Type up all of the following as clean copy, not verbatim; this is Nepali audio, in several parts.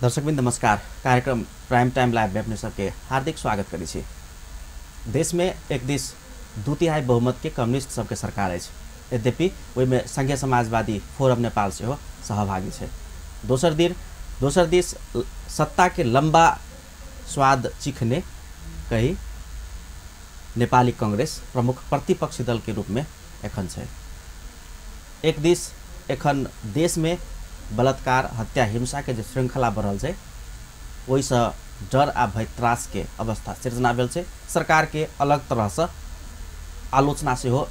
दर्शकबिन नमस्कार। कार्यक्रम prime time live web news के हार्दिक स्वागत करी छी। देश में एक दिस 2/3 बहुमत के कम्युनिस्ट सबके सरकार है। यद्यपि वही संघीय समाजवादी फोरम नेपाल से हो सहभागी है। दोसर दिस सत्ता के लंबा स्वाद चिखने कही नेपाली कांग्रेस प्रमुख प्रतिपक्षी दल के रूप में एखन है। एक दिस एखन देश में बलात्कार हत्या हिंसा के जो श्रृंखला बढ़ल है वही से डर आ भय त्रास के अवस्था सिर्जना भेल है। सरकार के अलग तरह से आलोचना से हो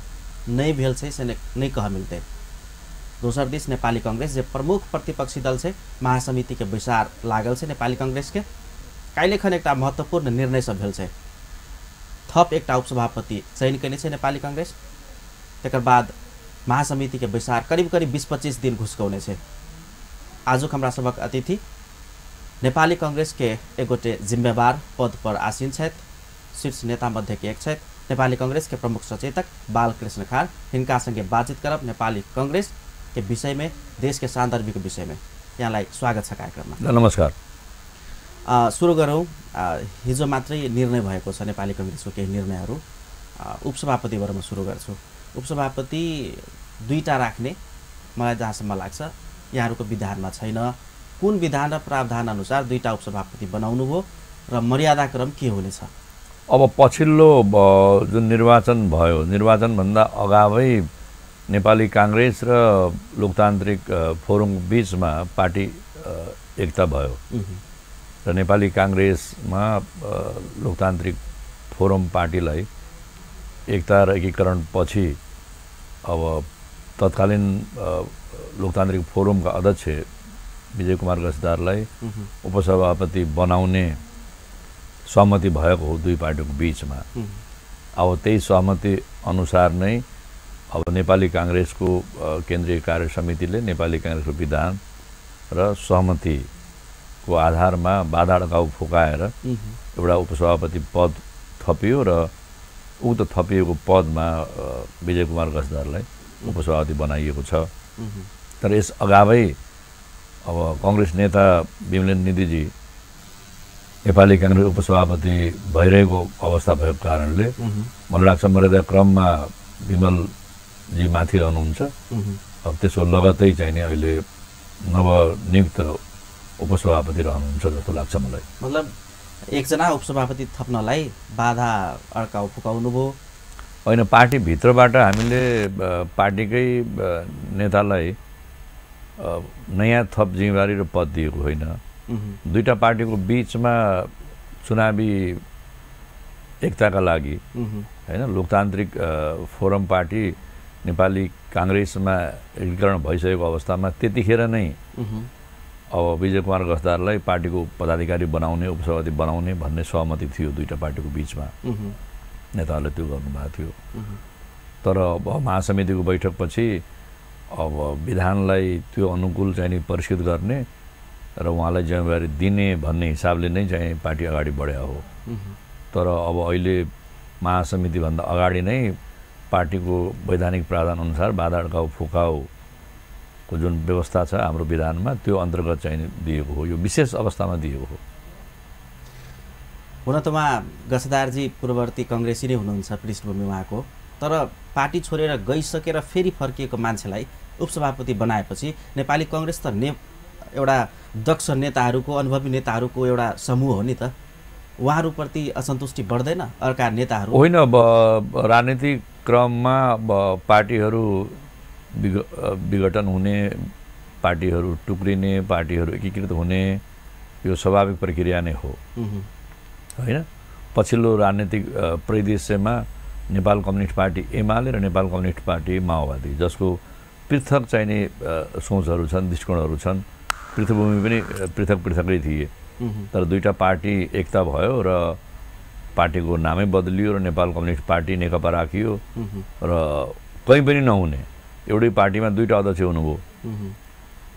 नहीं भेल है से नहीं कह मिलते। दोसर दिस नेपाली कांग्रेस जो प्रमुख प्रतिपक्षी दल से महासमिति के विचार लागल से नेपाली कांग्रेस के काल्हिखन एक महत्वपूर्ण निर्णय सब भेल है। थप एक उपसभापति चयन करने से नेपाली कांग्रेस तकर बाद महासमिति के विचार करीब 20-25 दिन घुसकौने से। आजुक हमरा सबक अतिथि नेपाली कांग्रेस के एगोटे जिम्मेवार पद पर आसीन छथि। शीर्ष नेता मध्य के एक छथि नेपाली कांग्रेस के प्रमुख सचेतक बालकृष्ण खाड़। हिनका संगे बातचीत करब नेपाली कांग्रेस के विषय में, देश के सान्दर्भिक विषय में। यहाँलाई स्वागत छ कार्यक्रममा। नमस्कार। सुरु गरौँ। हिजो मात्रै निर्णय भएको छ नेपाली कांग्रेसको केही निर्णयहरू। उपसभापतिबाट म सुरु गर्छु। उपसभापति दुईटा राख्ने मलाई जहाँसम्म लाग्छ यहाँहरूको विधानमा छैन। कुन विधान र प्रावधान अनुसार दुईटा उपसभापति बनाउनु भयो र मर्यादाक्रम के हुनेछ? अब पछिल्लो जुन निर्वाचन भयो, निर्वाचनभन्दा अगावै नेपाली कांग्रेस र लोकतान्त्रिक फोरम बीचमा पार्टी एकता भयो र नेपाली कांग्रेसमा लोकतान्त्रिक फोरम पार्टीलाई एकता र एकीकरण पछि अब तत्कालीन लोकतान्त्रिक फोरमका अध्यक्ष विजय कुमार गजदारलाई उपसभापति बनाउने सहमति भएको हो दुई पार्टीको बीचमा। अब त्यही सहमति अनुसार नै अब नेपाली कांग्रेसको केन्द्रीय कार्य समितिले नेपाली कांग्रेसको विधान र सहमतिको आधारमा बाधा अड्काउ फुकाएर एउटा उपसभापति पद थपियो र उक्त थपिएको पदमा विजय कुमार गजदारलाई उपसभापति बनाइएको छ। तर यस अगावै अब कांग्रेस नेता विमलेन निधिजी नेपाली कांग्रेस उपसभापति भइरहेको अवस्था भएको कारणले मलाई लाग्छ मर्यादा क्रममा विमलजी माथि रहनुहुन्छ। अब त्यसको लगत्तै चाहिने अहिले नवनियुक्त उपसभापति रहनुहुन्छ जस्तो लाग्छ मलाई। मतलब एकजना उपसभापति थप्नलाई बाधा अड्काउ फुकाउनु भयो? होइन, पार्टीभित्रबाट हामीले पार्टीकै नेतालाई नयाँ थप जिम्मेवारी र पद दिएको होइन। दुईटा पार्टीको बीचमा चुनावी एकताका लागि हैन, लोकतान्त्रिक फोरम पार्टी नेपाली कांग्रेसमा एकीकरण भइसकेको अवस्थामा त्यतिखेर नै अब विजय कुमार गजदारलाई पार्टीको पदाधिकारी बनाउने, उपसभापति बनाउने भन्ने सहमति थियो दुईटा पार्टीको बीचमा। नेताहरूले त्यो गर्नुभएको थियो। तर अब महासमितिको बैठकपछि अब विधानलाई त्यो अनुकूल चाहिँ परिष्कृत गर्ने र उहाँलाई जिम्मेवारी दिने भन्ने हिसाबले नै चाहिँ पार्टी अगाडि बढ्या हो। तर अब अहिले महासमितिभन्दा अगाडि नै पार्टीको वैधानिक प्रावधान अनुसार बाधा अड्काउ फुकाउको जुन व्यवस्था छ हाम्रो विधानमा त्यो अन्तर्गत चाहिँ दिएको हो। यो विशेष अवस्थामा दिएको हो। हुन त उहाँ गजदारजी पूर्ववर्ती कांग्रेसी नै हुनुहुन्छ, पृष्ठभूमि उहाँको। तर पार्टी छोडेर गइसकेर फेरि फर्किएको मान्छेलाई उपसभापति बनाएपछि नेपाली कांग्रेस त एउटा दक्ष नेताहरूको, अनुभवी नेताहरूको एउटा समूह हो नि त। उहाँहरूप्रति असन्तुष्टि बढ्दैन अर्का नेताहरू? होइन, अब राजनीतिक क्रममा पार्टीहरू विघटन हुने, पार्टीहरू टुक्रिने, पार्टीहरू एकीकृत हुने यो स्वाभाविक प्रक्रिया नै हो होइन। पछिल्लो राजनीतिक परिदृश्यमा नेपाल कम्युनिस्ट पार्टी एमाले र नेपाल कम्युनिस्ट पार्टी माओवादी जसको पृथक चाहिने सोचहरू छन्, दृष्टिकोणहरू छन्, पृष्ठभूमि पनि पृथकै थिए। तर दुईटा पार्टी एकता भयो र पार्टीको नामै बदलियो र नेपाल कम्युनिस्ट पार्टी नेकपा राखियो र कहीँ पनि नहुने एउटै पार्टीमा दुईटा अध्यक्ष हुनुभयो।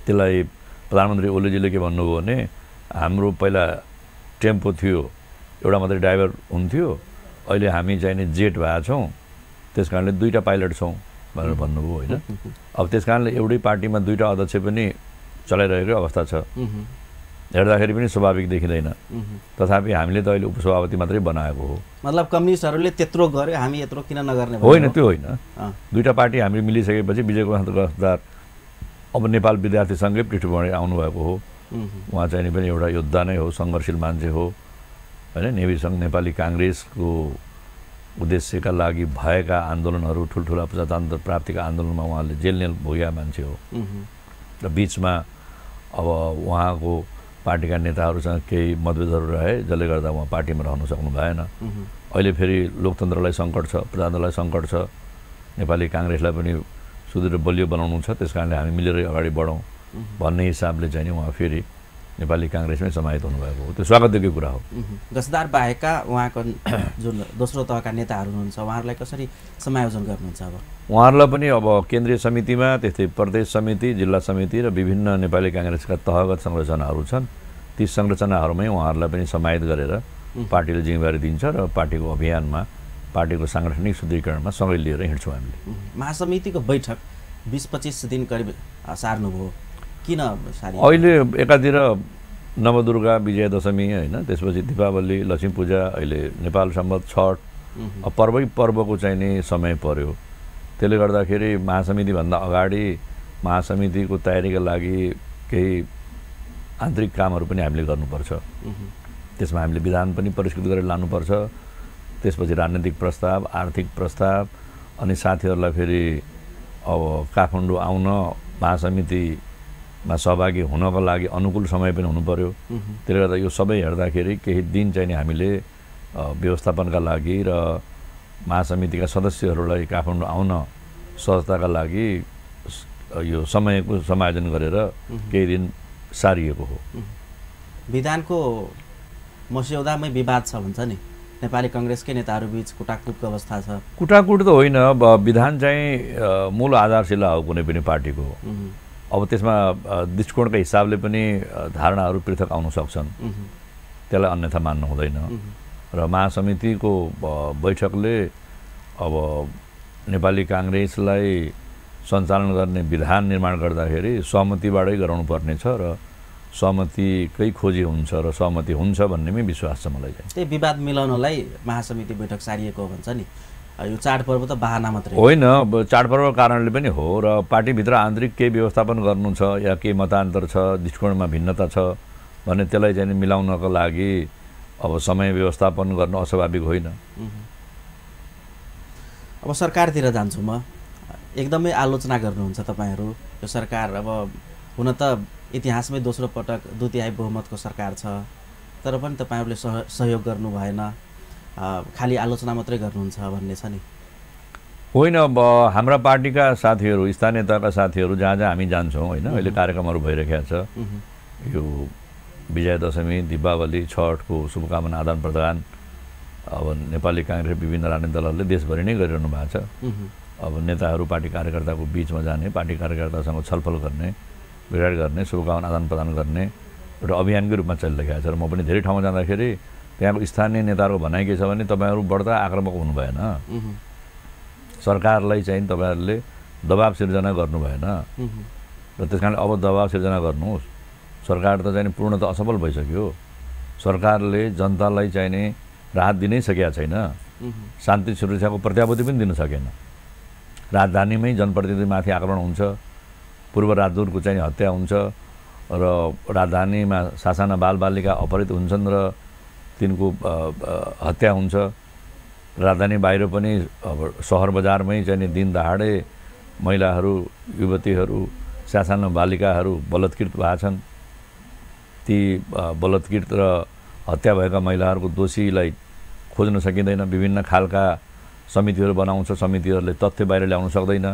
त्यसलाई प्रधानमन्त्री ओलीजीले के भन्नुभयो भने हाम्रो पहिला टेम्पो थियो, एउटा मात्रै ड्राइभर हुन्थ्यो, अहिले हामी चाहिने जेट भएका छौँ, त्यस कारणले दुईटा पाइलट छौँ भनेर भन्नुभयो होइन। अब त्यस कारणले एउटै पार्टीमा दुईटा अध्यक्ष पनि चलाइरहेको अवस्था छ। हेर्दाखेरि पनि स्वाभाविक देखिँदैन। तथापि हामीले त अहिले उपसभापति मात्रै बनाएको हो। मतलब कम्युनिस्टहरूले त्यत्रो गर्यो, हामी यत्रो किन नगर्ने? होइन, त्यो होइन। दुईटा पार्टी हामी मिलिसकेपछि विजय कुमार गजदार अब नेपाल विद्यार्थी सङ्घकै पृष्ठभूमिबाट आउनुभएको हो। उहाँ चाहिँ पनि एउटा योद्धा नै हो, सङ्घर्षशील मान्छे हो होइन। नेभी सङ्घ, नेपाली काङ्ग्रेसको उद्देश्यका लागि भएका आन्दोलनहरू, ठुल्ठुला प्रजातन्त्र प्राप्तिका आन्दोलनमा उहाँले जेल भोगेका मान्छे हो। र बिचमा अब उहाँको पार्टीका नेताहरूसँग केही मतभेदहरू रहे, जसले गर्दा उहाँ पार्टीमा रहन सक्नु भएन। अहिले फेरि लोकतन्त्रलाई सङ्कट छ, प्रजातन्त्रलाई सङ्कट छ, नेपाली काङ्ग्रेसलाई पनि सुदृढ बलियो बनाउनु छ, त्यस कारणले हामी मिलेर अगाडि बढौँ भन्ने हिसाबले चाहिँ नि उहाँ फेरि नेपाली काङ्ग्रेसमै समाहित हुनुभएको हो। त्यो स्वागतयोग्य कुरा हो। गजदार बाहेकका उहाँको जुन दोस्रो तहका नेताहरू हुनुहुन्छ, उहाँहरूलाई कसरी समायोजन गर्नुहुन्छ? अब उहाँहरूलाई पनि अब केन्द्रीय समितिमा, त्यस्तै प्रदेश समिति, जिल्ला समिति र विभिन्न नेपाली काङ्ग्रेसका तहगत संरचनाहरू छन्। ती संरचनाहरूमै उहाँहरूलाई पनि समाहित गरेर पार्टीले जिम्मेवारी दिन्छ र पार्टीको अभियानमा, पार्टीको साङ्गठनिक सुदृढीकरणमा सँगै लिएर हिँड्छौँ हामीले। महासमितिको बैठक 20-25 दिन करिब सार्नुभयो, किन सारी? अहिले एकातिर नवदुर्गा, विजय दशमी होइन, त्यसपछि दीपावली, लक्ष्मी पूजा, अहिले नेपाल सम्वत, छठ, पर्वको चाहिँ नि समय पर्यो। त्यसले गर्दाखेरि महासमितिभन्दा अगाडि महासमितिको तयारीका लागि केही आन्तरिक कामहरू पनि हामीले गर्नुपर्छ। त्यसमा हामीले विधान पनि परिष्कृत गरेर लानुपर्छ। त्यसपछि राजनीतिक प्रस्ताव, आर्थिक प्रस्ताव, अनि साथीहरूलाई फेरि अब काठमाडौँ आउन, महासमितिमा सहभागी हुनको लागि अनुकूल समय पनि हुनु पर्यो। त्यसले गर्दा यो सबै हेर्दाखेरि केही दिन चाहिँ नि हामीले व्यवस्थापनका लागि र महासमितिका सदस्यहरूलाई काठमाडौँ आउन सहजताका लागि यो समयको समायोजन गरेर केही दिन सारिएको हो। विधानको मस्यौदामै विवाद छ भन्छ नि, नेपाली काङ्ग्रेसकै नेताहरूबीच कुटाकुटको अवस्था छ। कुटाकुट त होइन, विधान चाहिँ मूल आधारशिला हो कुनै पनि पार्टीको। अब त्यसमा दृष्टिकोणका हिसाबले पनि धारणाहरू पृथक आउन सक्छन्, त्यसलाई अन्यथा मान्नु हुँदैन। र महासमितिको बैठकले अब नेपाली काङ्ग्रेसलाई सञ्चालन गर्ने विधान निर्माण गर्दाखेरि सहमतिबाटै गराउनु पर्नेछ र सहमतिकै खोजी हुन्छ र सहमति हुन्छ भन्नेमै विश्वास छ मलाई चाहिँ। त्यही विवाद मिलाउनलाई महासमिति बैठक सारिएको भन्छ नि, यो चाडपर्व त बहाना मात्रै होइन, चाडपर्वको कारणले पनि हो र पार्टीभित्र आन्तरिक केही व्यवस्थापन गर्नु छ या केही मतान्तर छ, दृष्टिकोणमा भिन्नता छ भने त्यसलाई चाहिँ मिलाउनको लागि अब समय व्यवस्थापन गर्नु अस्वाभाविक होइन। अब सरकारतिर जान्छु म, एकदमै आलोचना गर्नुहुन्छ तपाईँहरू। यो सरकार अब हुन त इतिहासमै दोस्रो पटक 2/3 बहुमतको सरकार छ, तर पनि तपाईँहरूले सहयोग गर्नु भएन, खालि आलोचना मात्रै गर्नुहुन्छ भन्ने छ नि? होइन, अब हाम्रा पार्टीका साथीहरू, स्थानीय तहका साथीहरू जहाँ जहाँ हामी जान्छौँ होइन, अहिले कार्यक्रमहरू भइरहेको छ। यो विजय दशमी, दीपावली, छठको शुभकामना आदान प्रदान अब नेपाली काङ्ग्रेस विभिन्न राजनीतिक दलहरूले देशभरि नै गरिरहनु भएको छ। अब नेताहरू पार्टी कार्यकर्ताको बिचमा जाने, पार्टी कार्यकर्तासँग छलफल गर्ने, भेटघाट गर्ने, शुभकामना आदान प्रदान गर्ने एउटा अभियानकै रूपमा चलिरहेको छ। र म पनि धेरै ठाउँमा जाँदाखेरि त्यहाँको स्थानीय नेताहरूको भनाइ के छ भने तपाईँहरू बढ्दा आक्रामक हुनु भएन, सरकारलाई चाहिँ तपाईँहरूले दबाब सिर्जना गर्नु भएन र त्यस कारणले अब दबाब सिर्जना गर्नुहोस्। सरकार त चाहिँ पूर्णतः असफल भइसक्यो। सरकारले जनतालाई चाहिने राहत दिनै सकेका छैन, शान्ति सुरक्षाको प्रत्याभूति पनि दिन सकेन। राजधानीमै जनप्रतिनिधिमाथि आक्रमण हुन्छ, पूर्व राजदूतको चाहिँ हत्या हुन्छ र राजधानीमा सासाना बालबालिका अपहरित हुन्छन् र तिनको हत्या हुन्छ। राजधानी बाहिर पनि अब सहर बजारमै चाहिँ दिन दहाडे महिलाहरू, युवतीहरू, सासाना बालिकाहरू बलात्कृत भएका छन्। ती बलात्कृत र हत्या भएका महिलाहरूको दोषीलाई खोज्न सकिँदैन। विभिन्न खालका समितिहरू बनाउँछ, समितिहरूले तथ्य बाहिर ल्याउन सक्दैन।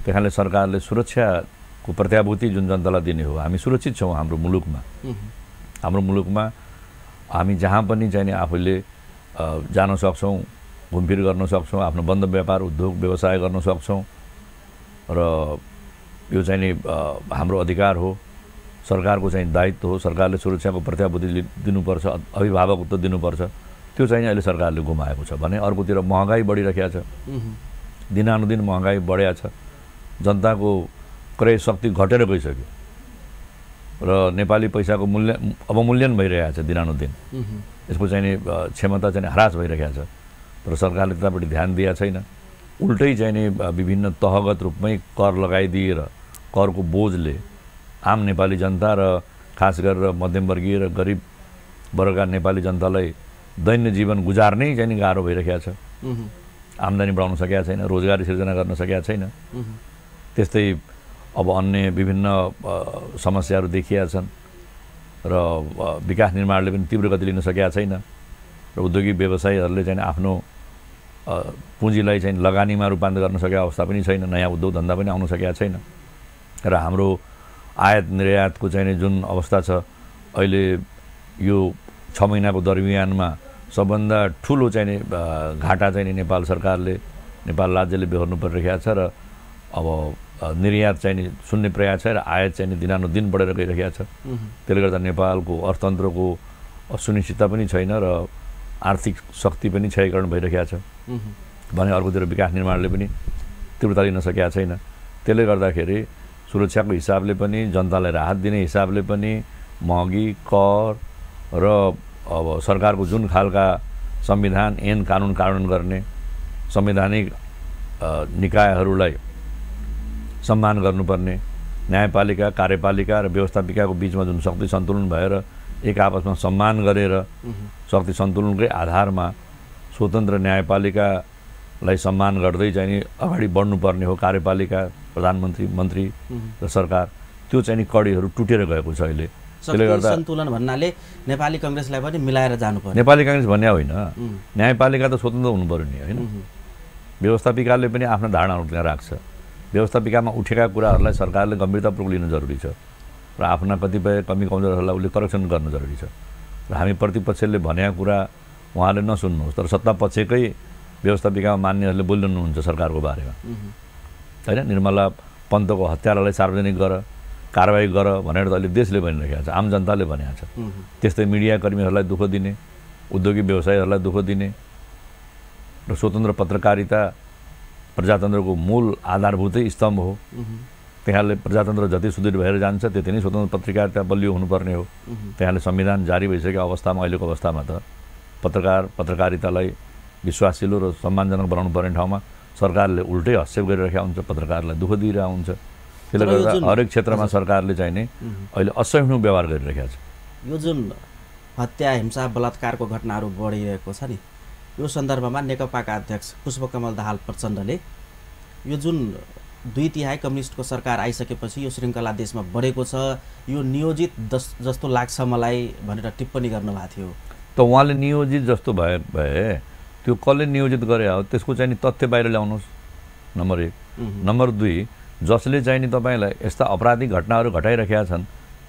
त्यही कारणले सरकारले सुरक्षाको प्रत्याभूति जुन जनतालाई दिने हो, हामी सुरक्षित छौँ हाम्रो मुलुकमा। हाम्रो मुलुकमा हामी जहाँ पनि चाहिँ आफूले जान सक्छौँ, घुमफिर गर्न सक्छौँ, आफ्नो बन्द व्यापार उद्योग व्यवसाय गर्न सक्छौँ र यो चाहिँ हाम्रो अधिकार हो, सरकारको चाहिँ दायित्व हो। सरकारले सुरक्षाको प्रत्याभूति दिनुपर्छ, अभिभावकत्व दिनुपर्छ। त्यो चाहिँ अहिले सरकारले गुमाएको छ भने अर्कोतिर महँगाई बढिरहेको छ, दिनानुदिन महँगाई बढेको छ, जनताको क्रय शक्ति घटेर गइसक्यो र नेपाली पैसाको अवमूल्यन भइरहेको छ दिनानुदिन। यसको चाहिँ क्षमता चाहिँ ह्रास भइरहेको छ, तर सरकारले त्यतापट्टि ध्यान दिएको छैन। उल्टै चाहिँ विभिन्न तहगत रूपमै कर लगाइदिएर करको बोझले आम नेपाली जनता र खास गरेर मध्यमवर्गीय र गरिब वर्गका नेपाली जनतालाई दैन्य जीवन गुजार्नै चाहिँ गाह्रो भइरहेको छ। आम्दानी बढाउन सकेका छैन, रोजगारी सिर्जना गर्न सकेका छैन। त्यस्तै अब अन्य विभिन्न समस्याहरू देखिएका छन् र विकास निर्माणले पनि तीव्र गति लिन सकेका छैन र उद्योगिक व्यवसायीहरूले चाहिँ आफ्नो पुँजीलाई चाहिँ लगानीमा रूपान्तरण गर्न सकेको अवस्था पनि छैन, नयाँ उद्योग धन्दा पनि आउन सकेका छैन र हाम्रो आयात निर्यातको चाहिँ जुन अवस्था छ अहिले यो 6 महिनाको दरमियानमा सबभन्दा ठुलो चाहिँ घाटा चाहिँ नेपाल सरकारले नेपाल राज्यले बेहोर्नु परिरहेको छ र अब निर्यात चाहिँ शून्य प्रयास छ र आयात चाहिँ दिनानुदिन बढेर गइरहेको छ। त्यसले गर्दा नेपालको अर्थतन्त्रको सुनिश्चितता पनि छैन र आर्थिक शक्ति पनि क्षयकरण भइरहेको छ भने अर्कोतिर विकास निर्माणले पनि तीव्रता लिन सकेका छैन। त्यसले गर्दाखेरि सुरक्षाको हिसाबले पनि जनतालाई राहत दिने हिसाबले पनि महँगी कर र अब सरकारको जुन खालका संविधान ऐन कानुन कार्यान्वयन गर्ने संवैधानिक निकायहरूलाई सम्मान गर्नुपर्ने न्यायपालिका कार्यपालिका र व्यवस्थापिकाको बिचमा जुन शक्ति सन्तुलन भएर एक आपसमा सम्मान गरेर शक्ति सन्तुलनकै आधारमा स्वतन्त्र न्यायपालिकालाई सम्मान गर्दै चाहिँ अगाडि बढ्नुपर्ने हो कार्यपालिका प्रधानमन्त्री मन्त्री र सरकार। त्यो चाहिँ कडीहरू टुटेर गएको छ अहिले। त्यसले गर्दा सन्तुलन भन्नाले नेपाली कांग्रेसलाई पनि मिलाएर जानुपर्छ। नेपाली कांग्रेस भन्ने होइन, न्यायपालिका त स्वतन्त्र हुनु पर्यो नि होइन। व्यवस्थापिकाले पनि आफ्नो धारणाहरू त्यहाँ राख्छ। व्यवस्थापिकामा उठेका कुराहरूलाई सरकारले गम्भीरतापूर्वक लिन जरुरी छ र आफ्ना कतिपय कमी कमजोरहरूलाई उसले करेक्सन गर्न जरुरी छ र हामी प्रतिपक्षले भनेका कुरा उहाँले नसुन्नुहोस्, तर सत्ता पक्षकै व्यवस्थापिकामा मान्नेहरूले बोलिरहनुहुन्छ सरकारको बारेमा होइन। निर्मला पन्तको हत्यारालाई सार्वजनिक गर, कारबाही गर भनेर त अहिले देशले भनिरहेको छ, आम जनताले भनेको छ। त्यस्तै मिडियाकर्मीहरूलाई दुःख दिने, उद्योगिक व्यवसायीहरूलाई दुःख दिने र स्वतन्त्र पत्रकारिता प्रजातन्त्रको मूल आधारभूतै स्तम्भ हो। त्यहाँले प्रजातन्त्र जति सुदृढ भएर जान्छ त्यति नै स्वतन्त्र पत्रकारिता बलियो हुनुपर्ने हो। त्यहाँले संविधान जारी भइसकेको अवस्थामा अहिलेको अवस्थामा त पत्रकारितालाई विश्वासिलो र सम्मानजनक बनाउनु पर्ने ठाउँमा सरकारले उल्टै हस्तक्षेप गरिरहेको हुन्छ, पत्रकारलाई दुःख दिइरहेको हुन्छ। त्यसले गर्दा हरेक क्षेत्रमा सरकारले चाहिँ नै अहिले असहिष्णु व्यवहार गरिरहेको छ। यो जुन हत्या हिंसा बलात्कारको घटनाहरू बढिरहेको छ नि, यो सन्दर्भमा नेकपाका अध्यक्ष पुष्पकमल दाहाल प्रचण्डले यो जुन 2/3 कम्युनिस्टको सरकार आइसकेपछि यो श्रृङ्खला देशमा बढेको छ, यो नियोजित जस्तो लाग्छ मलाई भनेर टिप्पणी गर्नुभएको थियो। त उहाँले नियोजित जस्तो भए त्यो कसले नियोजित गरे हो त्यसको चाहिँ तथ्य बाहिर ल्याउनुहोस्, नम्बर 1। नम्बर 2, जसले चाहिँ नि तपाईँलाई यस्ता अपराधिक घटनाहरू घटाइरहेका छन्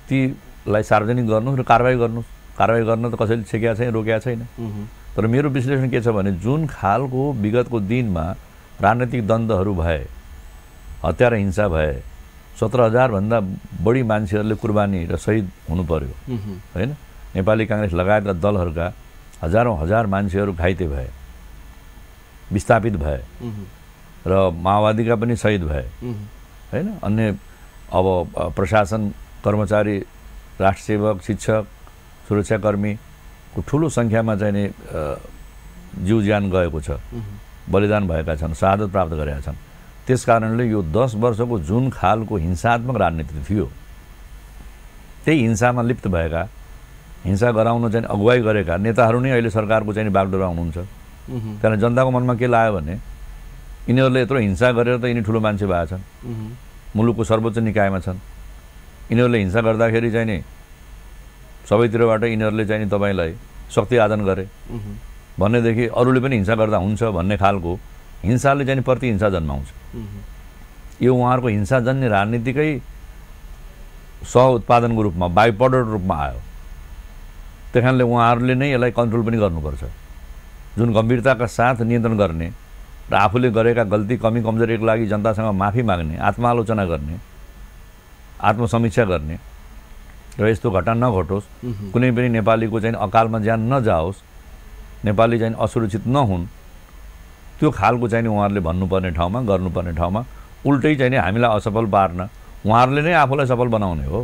तीलाई सार्वजनिक गर्नुहोस् र कारबाही गर्नुहोस्। कारबाही गर्न त कसैले छेकेका छैन, रोकेका छैन। तर मेरो विश्लेषण के छ भने जुन खालको विगतको दिनमा राजनीतिक द्वन्द्वहरू भए, हत्या र हिंसा भए, 17,000 भन्दा बढी मान्छेहरूले कुर्बानी र शहीद हुनु पर्यो होइन। नेपाली कांग्रेस लगायतका दलहरूका हजारौं हजार मान्छेहरू घाइते भए, विस्थापित भए र माओवादीका पनि शहीद भए होइन। अन्य अब प्रशासन कर्मचारी, राष्ट्रसेवक, शिक्षक, सुरक्षाकर्मीको ठुलो सङ्ख्यामा चाहिँ नि जीव ज्यान गएको छ, बलिदान भएका छन्, शहादत प्राप्त गरेका छन्। त्यसकारणले यो 10 वर्षको जुन खालको हिंसात्मक राजनीति थियो त्यही हिंसामा लिप्त भएका, हिंसा गराउन चाहिँ अगुवाई गरेका नेताहरू नै अहिले सरकारको चाहिँ बागडोरा हुनुहुन्छ। कारण जनताको मनमा के लाग्यो भने यिनीहरूले यत्रो हिंसा गरेर त यिनी ठुलो मान्छे भएका छन्, मुलुकको सर्वोच्च निकायमा छन्, यिनीहरूले हिंसा गर्दाखेरि चाहिँ नि सबैतिरबाट यिनीहरूले चाहिँ तपाईलाई शक्ति आर्जन गरे भन्नेदेखि अरूले पनि हिंसा गर्दा हुन्छ भन्ने खालको हिंसाले चाहिँ प्रतिहिंसा जन्माउँछ। यो उहाँहरूको हिंसाजन्य राजनीतिकै सह उत्पादनको रूपमा, बाई प्रोडक्ट रूपमा आयो। त्यही कारणले उहाँहरूले नै यसलाई कन्ट्रोल पनि गर्नुपर्छ। जुन गम्भीरताका साथ नियन्त्रण गर्ने र आफूले गरेका गल्ती कमी कमजोरीको लागि जनतासँग माफी माग्ने, आत्मालोचना गर्ने, आत्मसमीक्षा गर्ने र यस्तो घटना नघटोस्, कुनै पनि नेपालीको चाहिँ अकालमा ज्यान नजाओस्, नेपाली चाहिँ असुरक्षित नहुन्, त्यो खालको चाहिँ उहाँहरूले भन्नुपर्ने ठाउँमा, गर्नुपर्ने ठाउँमा उल्टै चाहिँ हामीलाई असफल पार्न उहाँहरूले नै आफूलाई सफल बनाउने हो।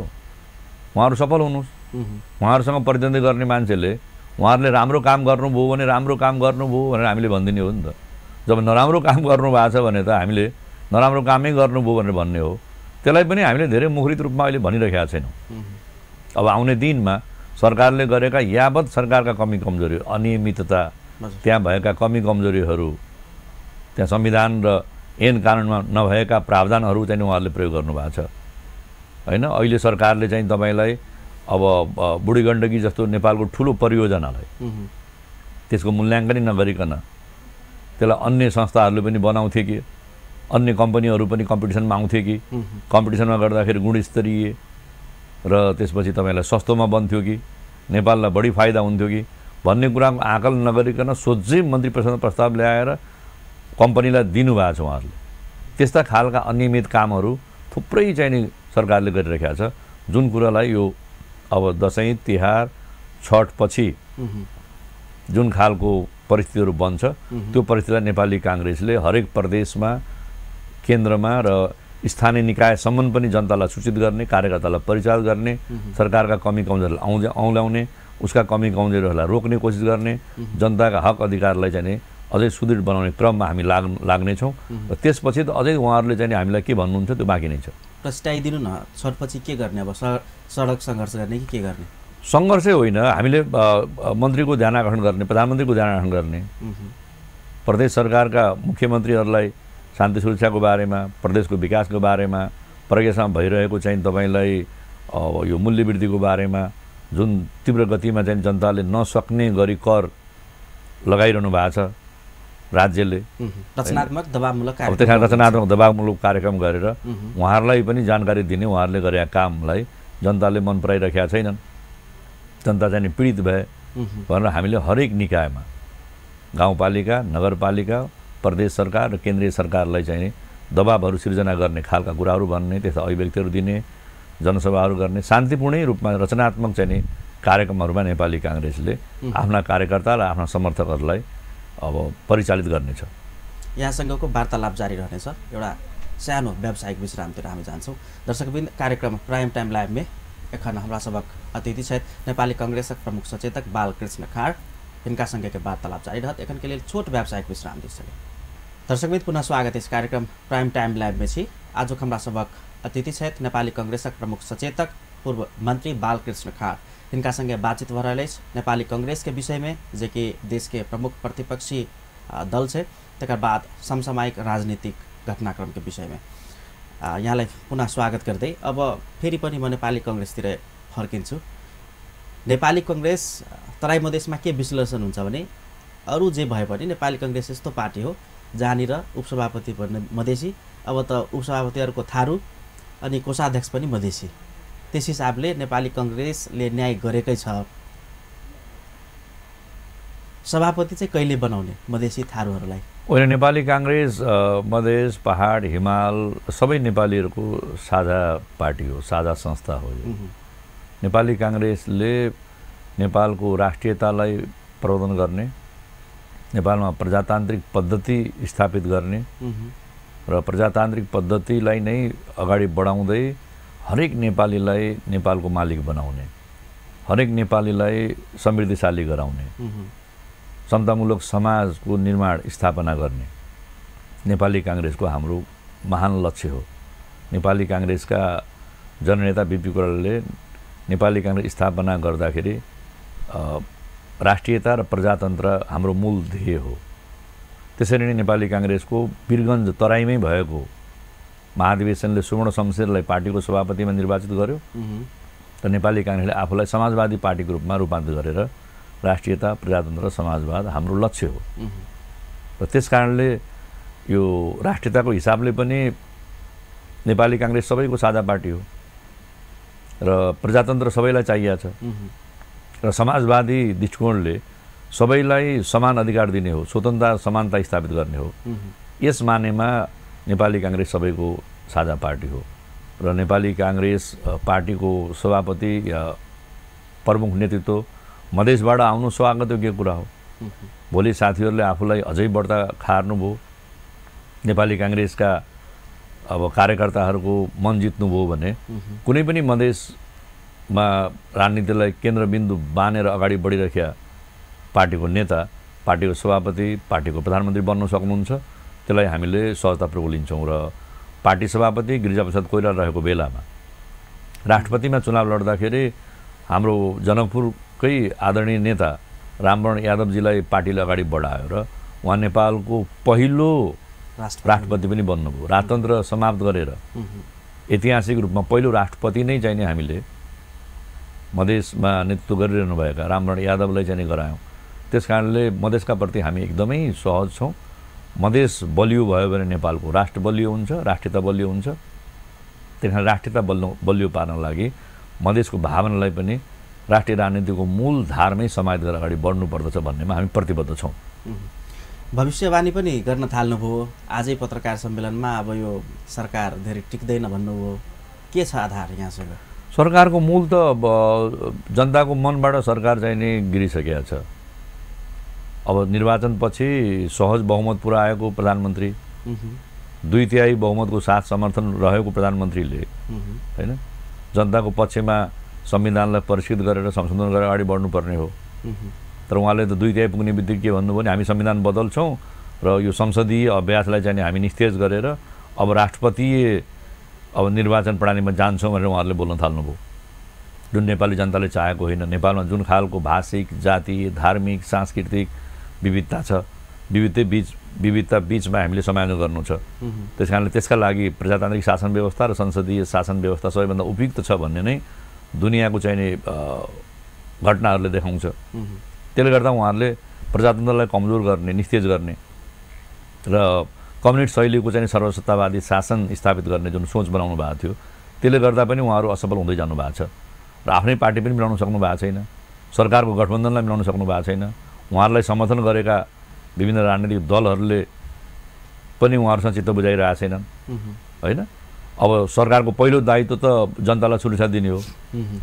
उहाँहरू सफल हुनुहोस्। उहाँहरूसँग प्रतिद्वन्दी गर्ने मान्छेले उहाँहरूले राम्रो काम गर्नुभयो भने राम्रो काम गर्नुभयो भनेर हामीले भनिदिने हो नि त। जब नराम्रो काम गर्नुभएको छ भने त हामीले नराम्रो कामै गर्नुभयो भनेर भन्ने हो। त्यसलाई पनि हामीले धेरै मुखरित रूपमा अहिले भनिरहेका छैनौँ। अब आउने दिनमा सरकारले गरेका यावत सरकारका कमी कमजोरी, अनियमितता, त्यहाँ भएका कमी कमजोरीहरू, त्यहाँ संविधान र ऐन कानुनमा नभएका प्रावधानहरू चाहिँ उहाँहरूले प्रयोग गर्नुभएको छ होइन। अहिले सरकारले चाहिँ तपाईँलाई अब बुढी गण्डकी जस्तो नेपालको ठुलो परियोजनालाई त्यसको मूल्याङ्कन नगरिकन त्यसलाई अन्य संस्थाहरूले पनि बनाउँथे कि अन्य कम्पनीहरू पनि कम्पिटिसनमा आउँथे कि कम्पिटिसनमा गर्दाखेरि गुणस्तरीय र त्यसपछि तपाईँलाई सस्तोमा बन्थ्यो कि नेपाललाई बढी फाइदा हुन्थ्यो कि भन्ने कुराको आकलन नगरिकन सोझै मन्त्री परिषदमा प्रस्ताव ल्याएर कम्पनीलाई दिनुभएको छ उहाँहरूले। त्यस्ता खालका अनियमित कामहरू थुप्रै चाहिँ नि सरकारले गरिरहेको छ, जुन कुरालाई यो अब दसैँ तिहार छठपछि जुन खालको परिस्थितिहरू बन्छ त्यो परिस्थितिलाई नेपाली काङ्ग्रेसले हरेक प्रदेशमा, केन्द्रमा र स्थानीय निकायसम्म पनि जनतालाई सूचित गर्ने, कार्यकर्तालाई परिचालित गर्ने, सरकारका कमी कमजोरीलाई औँल्याउने, उसका कमी कमजोरीहरूलाई रोक्ने कोसिस गर्ने, जनताका हक अधिकारलाई चाहिँ अझै सुदृढ बनाउने क्रममा हामी लाग्नेछौँ। र त्यसपछि त अझै उहाँहरूले चाहिँ हामीलाई के भन्नुहुन्छ त्यो बाँकी नै छ। प्रस्ताइदिनु न, छठपछि के गर्ने? अब सडक सङ्घर्ष गर्ने कि के गर्ने? सङ्घर्षै होइन, हामीले मन्त्रीको ध्यान आकर्षण गर्ने, प्रधानमन्त्रीको ध्यान आकर्षण गर्ने, प्रदेश सरकारका मुख्यमन्त्रीहरूलाई शान्ति सुरक्षाको बारेमा, प्रदेशको विकासको बारेमा, प्रज्ञासँग भइरहेको चाहिँ तपाईँलाई यो मूल्यवृद्धिको बारेमा, जुन तीव्र गतिमा चाहिँ जनताले नसक्ने गरी कर लगाइरहनु भएको छ राज्यले, रचनात्मक दबावमूलक कार्यक्रम गरेर उहाँहरूलाई पनि जानकारी दिने, उहाँहरूले गरेका कामलाई जनताले मन पराइरहेका छैनन्, जनता चाहिँ पीडित भए भनेर हामीले हरेक निकायमा, गाउँपालिका, नगरपालिका, प्रदेश सरकार र केन्द्रीय सरकारलाई चाहिँ दबावहरू सिर्जना गर्ने खालका कुराहरू भन्ने, त्यस्ता अभिव्यक्तिहरू दिने, जनसभाहरू गर्ने, शान्तिपूर्णै रूपमा रचनात्मक चाहिँ कार्यक्रमहरूमा नेपाली काङ्ग्रेसले आफ्ना कार्यकर्ता र आफ्ना समर्थकहरूलाई अब परिचालित गर्नेछ। यहाँसँगको वार्तालाप जारी रहनेछ। एउटा सानो व्यावसायिक विश्रामतिर हामी जान्छौँ। दर्शकबिन, कार्यक्रम प्राइम टाइम लाइव में एखन हमरा सबक अतिथि छथि नेपाली कांग्रेसक प्रमुख सचेतक बालकृष्ण खाड़। इनका संगे के वार्तालाप जारी रहत। एखन के लिए छोट व्यावसायिक विश्राम दिस चले। दर्शकबिन, पुनः स्वागत है इस कार्यक्रम प्राइम टाइम लाइव में छी। आज हमरा सबक अतिथि छथि नेपाली कांग्रेसक प्रमुख सचेतक पूर्व मंत्री बालकृष्ण खाड़। इनका संगे बातचीत हो रहा है नेपाली कांग्रेस के विषय में, जे कि देश के प्रमुख प्रतिपक्षी दल है, तकर बाद समसामयिक राजनीतिक घटनाक्रम के विषय में। यहाँलाई पुनः स्वागत गर्दै अब फेरि पनि म नेपाली कांग्रेसतिर फर्किन्छु। नेपाली कांग्रेस तराई मधेसमा के विश्लेषण हुन्छ भने, अरू जे भए पनि नेपाली कांग्रेस यस्तो पार्टी हो जहाँनिर उपसभापति पनि मधेसी, अब त उपसभापतिहरूको थारू अनि कोषाध्यक्ष पनि मधेसी। त्यस हिसाबले नेपाली कांग्रेसले न्याय गरेकै छ। सभापति चाहिँ कहिले बनाउने मधेसी थारूहरूलाई? होइन, नेपाली कांग्रेस मधेस, पहाड, हिमाल सबै नेपालीहरूको साझा पार्टी हो, साझा संस्था हो। नेपाली कांग्रेसले नेपालको राष्ट्रियतालाई प्रवर्धन गर्ने, नेपालमा प्रजातान्त्रिक पद्धति स्थापित गर्ने र प्रजातान्त्रिक पद्धतिलाई नै अगाडि बढाउँदै हरेक नेपालीलाई नेपालको मालिक बनाउने, हरेक नेपालीलाई समृद्धिशाली गराउने, समतामूलक समाजको निर्माण स्थापना गर्ने नेपाली कांग्रेसको हाम्रो महान लक्ष्य हो। नेपाली कांग्रेसका जननेता बीपी कोइरालाले नेपाली कांग्रेस स्थापना गर्दाखेरि राष्ट्रियता र प्रजातन्त्र हाम्रो मूल ध्येय हो। त्यसरी नै नेपाली कांग्रेसको वीरगञ्ज तराईमै भएको महाधिवेशनले सुवर्ण शमशेरलाई पार्टीको सभापतिमा निर्वाचित गर्यो र नेपाली कांग्रेसले आफूलाई समाजवादी पार्टीको रूपमा रूपान्तरित गरेर राष्ट्रियता, प्रजातन्त्र र समाजवाद हाम्रो लक्ष्य हो। र त्यसकारणले यो राष्ट्रियताको हिसाबले पनि नेपाली कांग्रेस सबैको साझा पार्टी हो र प्रजातन्त्र सबैलाई चाहिएको छ र समाजवादी दृष्टिकोणले सबैलाई समान अधिकार दिने हो, स्वतन्त्रता समानता स्थापित गर्ने हो। यस मानेमा नेपाली कांग्रेस सबैको साझा पार्टी हो र नेपाली कांग्रेस पार्टीको सभापति या प्रमुख नेतृत्व मधेसबाट आउनु स्वागत योग्य कुरा हो। भोलि साथीहरूले आफूलाई अझै बढ्ता खार्नुभयो, नेपाली कांग्रेसका अब कार्यकर्ताहरूको मन जित्नुभयो भने कुनै पनि मधेस मा राजनीतिलाई केन्द्रबिन्दु बानेर अगाडि बढिरहेका पार्टीको नेता, पार्टीको सभापति, पार्टीको प्रधानमन्त्री बन्न सक्नुहुन्छ, त्यसलाई हामीले सहजतापूर्वक लिन्छौँ। र पार्टी सभापति गिरिजाप्रसाद कोइराला रहेको बेलामा राष्ट्रपतिमा चुनाव लड्दाखेरि हाम्रो जनकपुरकै आदरणीय नेता रामवरण यादवजीलाई पार्टीले अगाडि बढायो र उहाँ नेपालको पहिलो राष्ट्रपति पनि बन्नुभयो। राजतन्त्र समाप्त गरेर ऐतिहासिक रूपमा पहिलो राष्ट्रपति नै चाहिने हामीले मधेसमा नेतृत्व गरिरहनुभएका रामवरण यादवलाई चाहिँ गरायौँ। त्यस कारणले मधेसका प्रति हामी एकदमै सहज छौँ। मधेस बलियो भयो भने नेपालको राष्ट्र बलियो हुन्छ, राष्ट्रियता बलियो हुन्छ। त्यही कारण राष्ट्रियता बलियो पार्न लागि मधेसको भावनालाई पनि राष्ट्रिय राजनीतिको मूल धारमै समाहित गरेर अगाडि बढ्नुपर्दछ भन्नेमा हामी प्रतिबद्ध छौँ। भविष्यवाणी पनि गर्न थाल्नुभयो। आजै पत्रकार सम्मेलनमा अब यो सरकार धेरै टिक्दैन भन्नुभयो, के छ आधार यहाँसँग? सरकारको मूल त अब जनताको मनबाट सरकार चाहिँ नि गिरिसकेको छ। अब निर्वाचनपछि सहज बहुमत पुऱ्याएको प्रधानमन्त्री, 2/3 बहुमतको साथ समर्थन रहेको प्रधानमन्त्रीले हैन जनताको पक्षमा संविधानलाई परिष्कृत गरेर संशोधन गरेर अगाडि बढ्नुपर्ने हो। तर उहाँले त 2/3 पुग्ने बित्तिकै के भन्नुभयो भने हामी संविधान बदल्छौँ र यो संसदीय अभ्यासलाई चाहिँ हामी निस्तेज गरेर अब राष्ट्रपतीय अब निर्वाचन प्रणालीमा जान्छौँ भनेर उहाँहरूले बोल्न थाल्नुभयो। जुन नेपाली जनताले चाहेको होइन। नेपालमा जुन खालको भाषिक, जातीय, धार्मिक, सांस्कृतिक विविधता छ, विविधता बिचमा हामीले समायोजन गर्नु छ। त्यस कारणले त्यसका लागि प्रजातान्त्रिक शासन व्यवस्था र संसदीय शासन व्यवस्था सबैभन्दा उपयुक्त छ भन्ने नै दुनियाँको चाहिने घटनाहरूले देखाउँछ। त्यसले गर्दा उहाँहरूले प्रजातन्त्रलाई कमजोर गर्ने, निस्तेज गर्ने र कम्युनिस्ट शैलीको चाहिँ सर्वसत्तावादी शासन स्थापित गर्ने जुन सोच बनाउनु भएको थियो, त्यसले गर्दा पनि उहाँहरू असफल हुँदै जानु भएको छ र आफ्नै पार्टी पनि मिलाउन सक्नु भएको छैन, सरकारको गठबन्धनलाई मिलाउन सक्नु भएको छैन। उहाँहरूलाई समर्थन गरेका विभिन्न राजनीतिक दलहरूले पनि उहाँहरूसँग चित्त बुझाइरहेको छैनन् होइन। अब सरकारको पहिलो दायित्व त जनतालाई सुरक्षा दिने हो,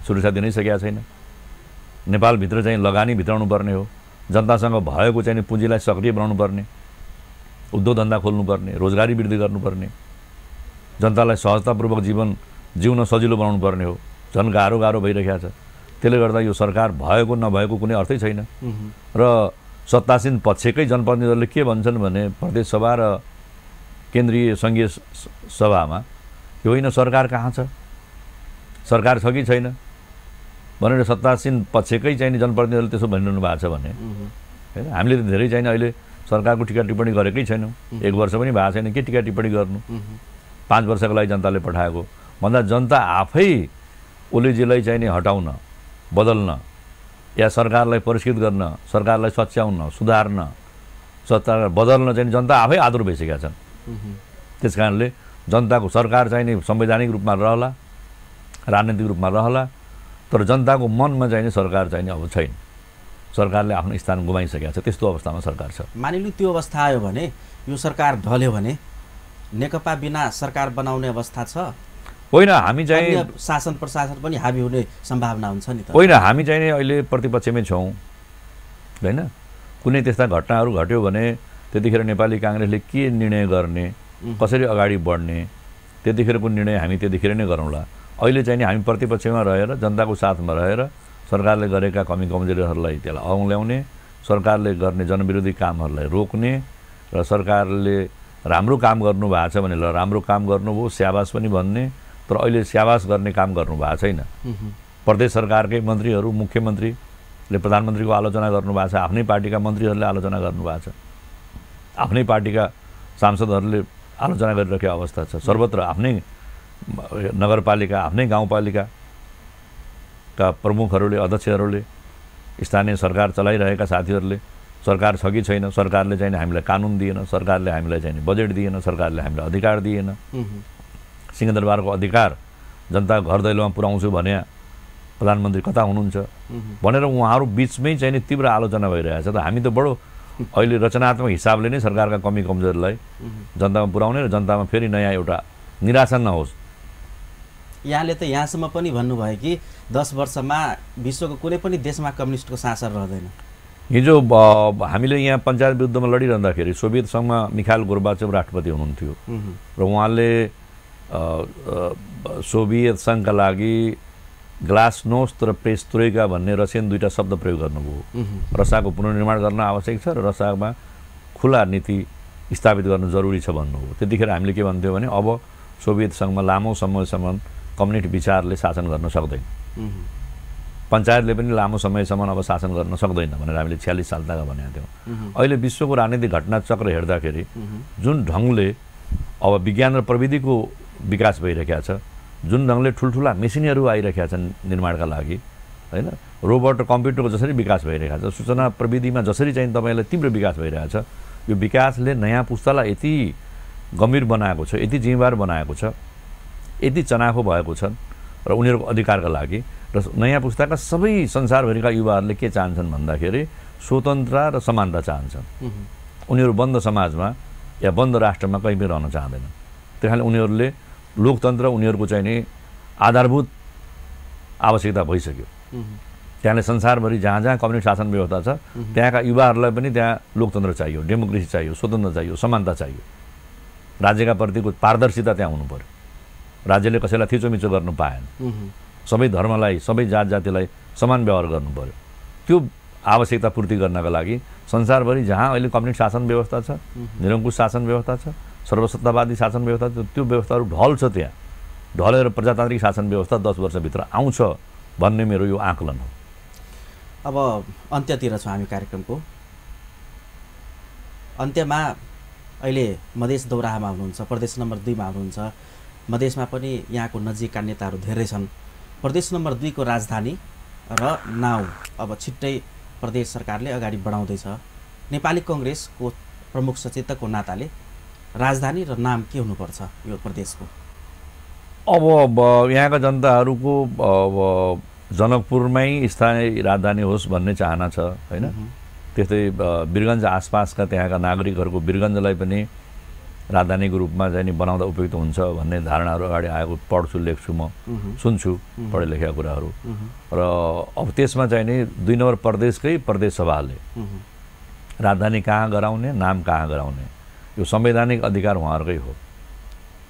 सुरक्षा दिनै सकेका छैन। नेपालभित्र चाहिँ लगानी भित्राउनु पर्ने हो, जनतासँग भएको चाहिँ पुँजीलाई सक्रिय बनाउनु पर्ने, उद्योग धन्दा खोल्नुपर्ने, रोजगारी वृद्धि गर्नुपर्ने, जनतालाई सहजतापूर्वक जीवन जिउन सजिलो बनाउनु पर्ने हो। झन् गाह्रो भइरहेको छ। त्यसले गर्दा यो सरकार भएको नभएको कुनै अर्थै छैन। र सत्तासीन पक्षकै जनप्रतिनिधिहरूले के भन्छन् भने प्रदेश सभा र केन्द्रीय सङ्घीय सभामा यो होइन सरकार कहाँ छ, सरकार छ कि छैन भनेर सत्तासीन पक्षकै चाहिँ जनप्रतिनिधिहरूले त्यसो भनिरहनु भएको छ भने होइन। हामीले त धेरै चाहिँ अहिले सरकारको टिका टिप्पणी गरेकै छैनौँ। 1 वर्ष पनि भएको छैन, के टिका टिप्पणी गर्नु। 5 वर्षको लागि जनताले पठाएको भन्दा जनता आफै ओलीजीलाई चाहिँ नि हटाउन, बदल्न या सरकारलाई परिष्कृत गर्न, सरकारलाई सच्याउन, सुधार्न, सरकार बदल्न चाहिँ जनता आफै आतुर भइसकेका छन्। त्यस कारणले जनताको सरकार चाहिँ नि संवैधानिक रूपमा रहला, राजनीतिक रूपमा रहला, तर जनताको मनमा चाहिँ नि सरकार चाहिँ नि अब छैन। सरकारले आफ्नो स्थान गुमाइसकेको छ। त्यस्तो अवस्थामा सरकार छ। मानिलिउँ त्यो अवस्था आयो भने, यो सरकार ढल्यो भने नेकपा बिना सरकार बनाउने अवस्था छ? होइन, हामी चाहिँ शासन प्रशासन पनि हाबी हुने सम्भावना हुन्छ नि त? होइन, हामी चाहिँ नि अहिले प्रतिपक्षमै छौँ होइन। कुनै त्यस्ता घटनाहरू घट्यो भने त्यतिखेर नेपाली काङ्ग्रेसले के निर्णय गर्ने, कसरी अगाडि बढ्ने, त्यतिखेरको निर्णय हामी त्यतिखेर नै गरौँला। अहिले चाहिँ नि हामी प्रतिपक्षमा रहेर जनताको साथमा रहेर सरकारले गरेका कमी कमजोरीहरूलाई त्यसलाई औँल्याउने, सरकारले गर्ने जनविरोधी कामहरूलाई रोक्ने र सरकारले राम्रो काम गर्नुभएको छ भने ल राम्रो काम गर्नुभयो स्याबास पनि भन्ने, तर अहिले स्याबास गर्ने काम गर्नुभएको छैन। प्रदेश सरकारकै मन्त्रीहरू, मुख्यमन्त्रीले प्रधानमन्त्रीको आलोचना गर्नुभएको छ, आफ्नै पार्टीका मन्त्रीहरूले आलोचना गर्नुभएको छ, आफ्नै पार्टीका सांसदहरूले आलोचना गरिरहेको अवस्था छ। सर्वत्र आफ्नै नगरपालिका, आफ्नै गाउँपालिकाका प्रमुखहरूले, अध्यक्षहरूले, स्थानीय सरकार चलाइरहेका साथीहरूले सरकार छ कि छैन, सरकारले चाहिँ हामीलाई कानुन दिएन, सरकारले हामीलाई चाहिँ बजेट दिएन, सरकारले हामीलाई अधिकार दिएन। सिंहदरबारको अधिकार जनता घर दैलोमा पुर्याउँछु भने प्रधानमन्त्री कता हुनुहुन्छ भनेर उहाँहरू बिचमै चाहिँ नि तीव्र आलोचना भइरहेछ। त हामी त बडो अहिले रचनात्मक हिसाबले नै सरकारका कमी कमजोरीलाई जनतामा पुर्याउने र जनतामा फेरि नयाँ एउटा निराशा नहोस्। यहाँले त यहाँसम्म पनि भन्नुभयो कि 10 वर्षमा विश्वको कुनै पनि देशमा कम्युनिस्टको शासन रहँदैन। हिजो हामीले यहाँ पञ्चायत विरुद्धमा लडिरहँदाखेरि सोभियत सङ्घमा मिखाइल गोर्बाचेभ राष्ट्रपति हुनुहुन्थ्यो र उहाँले सोभियत सङ्घका लागि ग्लासनोस्ट र पेरेस्ट्रोइका भन्ने रसियन दुईटा शब्द प्रयोग गर्नुभयो। रसाको पुनर्निर्माण गर्न आवश्यक छ र रसामा खुला नीति स्थापित गर्न जरुरी छ भन्नुभयो। त्यतिखेर हामीले के भन्थ्यौँ भने अब सोभियत सङ्घमा लामो समयसम्म कम्युनिस्ट विचारले शासन गर्न सक्दैन, पञ्चायतले पनि लामो समयसम्म अब शासन गर्न सक्दैन भनेर हामीले 46 सालताका भनेका थियौँ। अहिले विश्वको राजनीतिक घटनाचक्र हेर्दाखेरि जुन ढङ्गले अब विज्ञान र प्रविधिको विकास भइरहेका छ, जुन ढङ्गले ठुल्ठुला मेसिनहरू आइरहेका छन् निर्माणका लागि, होइन, रोबोट र कम्प्युटरको जसरी विकास भइरहेको छ, सूचना प्रविधिमा जसरी चाहिँ तपाईँलाई तीव्र विकास भइरहेको छ, यो विकासले नयाँ पुस्तालाई यति गम्भीर बनाएको छ, यति जिम्मेवार बनाएको छ, यति चनाखो भएको छ र उनीहरूको अधिकारका लागि। र नयाँ पुस्ताका सबै संसारभरिका युवाहरूले के चाहन्छन् भन्दाखेरि स्वतन्त्रता र समानता चाहन्छन्। उनीहरू बन्द समाजमा या बन्द राष्ट्रमा कहीँ पनि रहन चाहँदैनन्। त्यही कारण उनीहरूले लोकतन्त्र उनीहरूको चाहिँ नि आधारभूत आवश्यकता भइसक्यो। त्यहाँले संसारभरि जहाँ जहाँ कम्युनिस्ट शासन व्यवस्था छ त्यहाँका युवाहरूलाई पनि त्यहाँ लोकतन्त्र चाहियो, डेमोक्रेसी चाहियो, स्वतन्त्र चाहियो, समानता चाहियो। राज्यका प्रतिको पारदर्शिता त्यहाँ हुनु पर्यो। राज्यले कसैलाई थिचोमिचो गर्नु पाएन, सबै धर्मलाई, सबै जात जातिलाई समान व्यवहार गर्नु पर्यो। त्यो आवश्यकता पूर्ति गर्नका लागि संसारभरि जहाँ अहिले कम्युनिस्ट शासन व्यवस्था छ, निरङ्कुश शासन व्यवस्था छ, सर्वसत्तावादी शासन व्यवस्था छ, त्यो व्यवस्थाहरू ढल्छ। त्यहाँ ढलेर प्रजातान्त्रिक शासन व्यवस्था 10 वर्षभित्र आउँछ भन्ने मेरो यो आकलन हो। अब अन्त्यतिर छौँ हामी कार्यक्रमको। अन्त्यमा अहिले मधेस दौराहामा हुनुहुन्छ, प्रदेश नम्बर 2 मा हुनुहुन्छ। मधेसमा पनि यहाँको नजिकका नेताहरू धेरै छन्। प्रदेश नम्बर 2 को राजधानी र नाउँ अब छिट्टै प्रदेश सरकारले अगाडि बढाउँदैछ। नेपाली कङ्ग्रेसको प्रमुख सचेतकको नाताले राजधानी र नाम के हुनुपर्छ यो प्रदेशको? अब यहाँका जनताहरूको अब जनकपुरमै स्थानीय राजधानी होस् भन्ने चाहना छ, होइन। त्यस्तै वीरगञ्ज आसपासका त्यहाँका नागरिकहरूको वीरगञ्जलाई पनि राजधानीको रूपमा चाहिँ नि बनाउँदा उपयुक्त हुन्छ भन्ने धारणाहरू अगाडि आएको पढ्छु, लेख्छु, म सुन्छु पढे लेखेका कुराहरू। र अब त्यसमा चाहिँ नि 2 नम्बर प्रदेशकै प्रदेश सभाले राजधानी कहाँ गराउने, नाम कहाँ गराउने, यो संवैधानिक अधिकार उहाँहरूकै हो।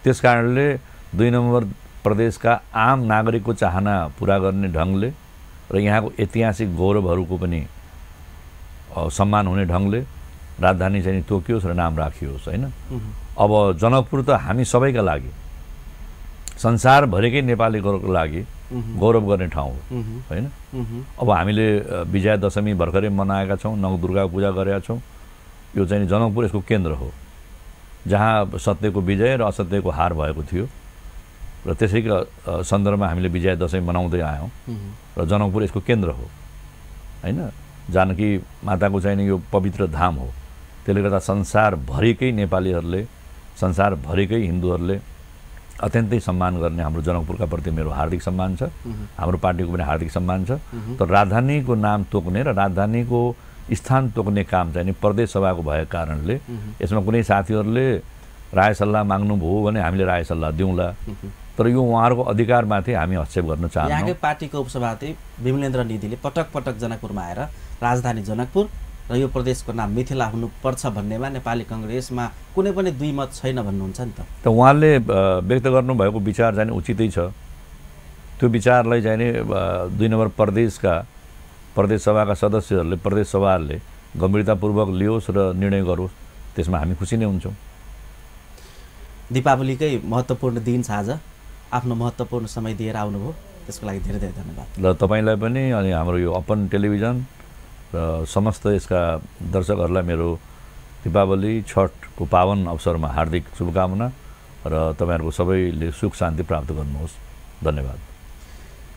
त्यस कारणले 2 नम्बर प्रदेशका आम नागरिकको चाहना पुरा गर्ने ढङ्गले र यहाँको ऐतिहासिक गौरवहरूको पनि सम्मान हुने ढङ्गले राजधानी चाहिँ तोकियोस् र नाम राखियोस्, होइन। अब जनकपुर त हामी सबैका लागि, संसारभरिकै नेपालीहरूको लागि गौरव गर्ने ठाउँ हो, होइन। अब हामीले विजया दशमी भर्खरै मनाएका छौँ, नवदुर्गा पूजा गरेका छौँ। यो चाहिँ जनकपुर यसको केन्द्र हो, जहाँ सत्यको विजय र असत्यको हार भएको थियो र त्यसैको सन्दर्भमा हामीले विजया दशमी मनाउँदै आयौँ र जनकपुर यसको केन्द्र हो, होइन। जानकी माताको चाहिँ यो पवित्र धाम हो। त्यसले गर्दा संसारभरिकै नेपालीहरूले, संसारभरिकै हिन्दूहरूले अत्यन्तै सम्मान गर्ने हाम्रो जनकपुरका प्रति मेरो हार्दिक सम्मान छ, हाम्रो पार्टीको पनि हार्दिक सम्मान छ। तर राजधानीको नाम तोक्ने र राजधानीको स्थान तोक्ने काम चाहिँ प्रदेश सभाको भएको कारणले यसमा कुनै साथीहरूले राय सल्लाह माग्नुभयो भने हामीले राय सल्लाह दिउँला, तर यो उहाँहरूको अधिकारमाथि हामी हस्तक्षेप गर्न चाहन्छौँ। यहाँकै पार्टीको उपसभापति विमलेन्द्र निधिले पटक पटक जनकपुरमा आएर राजधानी जनकपुर र यो प्रदेशको नाम मिथिला हुनुपर्छ भन्नेमा नेपाली कङ्ग्रेसमा कुनै पनि दुई मत छैन भन्नुहुन्छ नि त। उहाँले व्यक्त गर्नुभएको विचार चाहिँ उचितै छ। त्यो विचारलाई चाहिँ नि 2 नम्बर प्रदेशका प्रदेश सभाका सदस्यहरूले, प्रदेश सभाले गम्भीरतापूर्वक लियोस् र निर्णय गरोस्, त्यसमा हामी खुसी नै हुन्छौँ। दीपावलीकै महत्त्वपूर्ण दिन छ आज, आफ्नो महत्त्वपूर्ण समय दिएर आउनुभयो, त्यसको लागि धेरै धेरै धन्यवाद। र तपाईँलाई पनि अनि हाम्रो यो अपन टेलिभिजन र समस्त यसका दर्शकहरूलाई मेरो दीपावली छठको पावन अवसरमा हार्दिक शुभकामना र तपाईँहरूको सबैले सुख शान्ति प्राप्त गर्नुहोस्। धन्यवाद।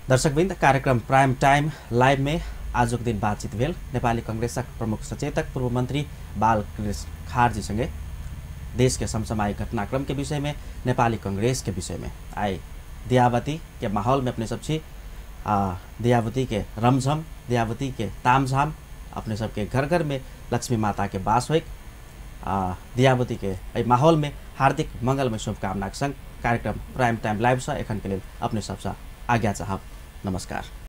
दर्शकवृन्द, कार्यक्रम प्राइम टाइम लाइव में आज के दिन बातचीत भेल नेपाली कांग्रेसक प्रमुख सचेतक पूर्व मंत्री बालकृष्ण खारजी संगे देश के समसामयिक घटनाक्रम के विषय में, नेपाली कांग्रेस के विषय में आए। दियावती के माहौल में अपने सबसे दियावती के रमझम, दियावती के तामझाम, अपने सबके घर घर में लक्ष्मी माता के वास हो, दियावती के माहौल में हार्दिक मंगलमय शुभकामना संग कार्यक्रम प्राइम टाइम लाइव से एखन के लिए अपने सबसे आज्ञा चाहब। नमस्कार।